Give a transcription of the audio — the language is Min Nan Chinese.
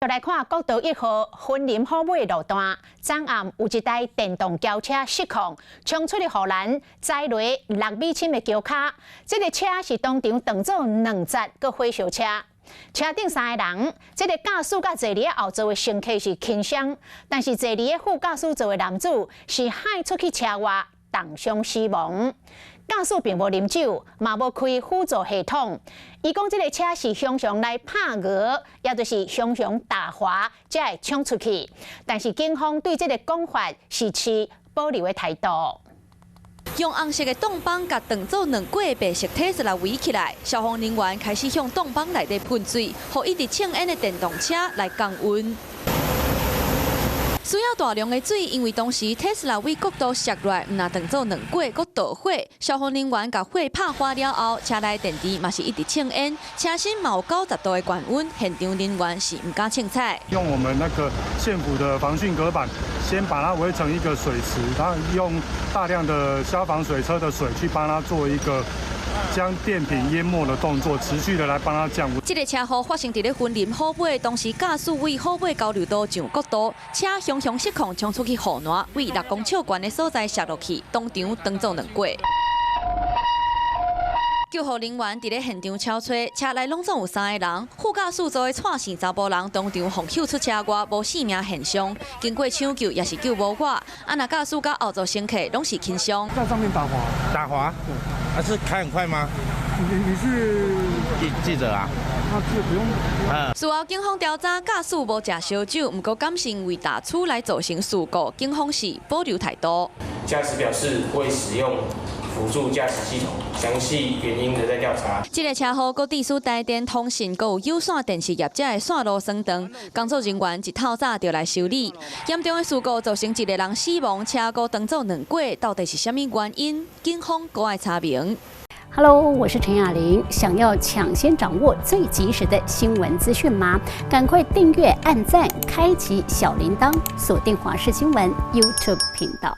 來看國道1號雲林虎尾路段，昨暗有一台電動轎車失控，衝出去護欄，栽落6米深的橋跤。這个車是當場當做兩節閣火燒車，車頂三个人，這个駕駛佮坐佇後座的乘客是輕傷，但是坐佇副駕駛座的男子是迾出去車外，重傷死亡。駕駛並無啉酒，嘛無開輔助系統。伊講這个車是常常來拍鵝，也就是常常打滑，才會衝出去。但是警方對這个講法是持保留的態度。用紅色的擋板共當做兩過的白色鐵絲來圍起來，消防人員開始向擋板內底噴水，予一直衝煙的電動車來降溫。需要大量的水，因為當時特斯拉為國道摔落來，毋但當做兩過，閣導火。消防人員共火拍花了後，車內電池嘛是一直衝煙，車身嘛有90度的高溫，現場人員是毋敢凊彩。用我們那個縣府的防汛隔板，先把它圍成一個水池，然後用大量的消防水車的水去幫它做一個將電瓶淹沒的動作，持續的來幫它降溫。這个車禍發生佇咧雲林虎尾，當時駕駛為虎尾交流道上國道，車雄雄失控衝出去護欄，為6公尺懸的所在摔落去，當場當做兩過。救護人員佇咧現場搜查，車內攏總有三个人，副駕駛座的蔡姓查埔人當場予救出車外，無性命現象。經過搶救也是救無活。啊，若駕駛佮後座乘客攏是輕傷。在上面打滑。打滑？對。啊，是開很快嗎？你是記者啊？那這不用。嗯。事後警方調查，駕駛無食燒酒，毋過敢是因為打出來造成事故，警方是保留態度。駕駛表示未使用輔助駕駛系統，詳細原因仍在調查。這个車禍閣致使台電通信、閣有有線電視業者的線路損斷，工作人員一透早就來修理。嚴重的事故造成一个人死亡，車禍當做兩過，到底是啥物原因？警方閣愛查明。 Hello，我是陳雅玲。想要搶先掌握最及時的新聞資訊嗎？趕快訂閱、按讚、開啟小鈴鐺，鎖定華視新聞 YouTube 頻道。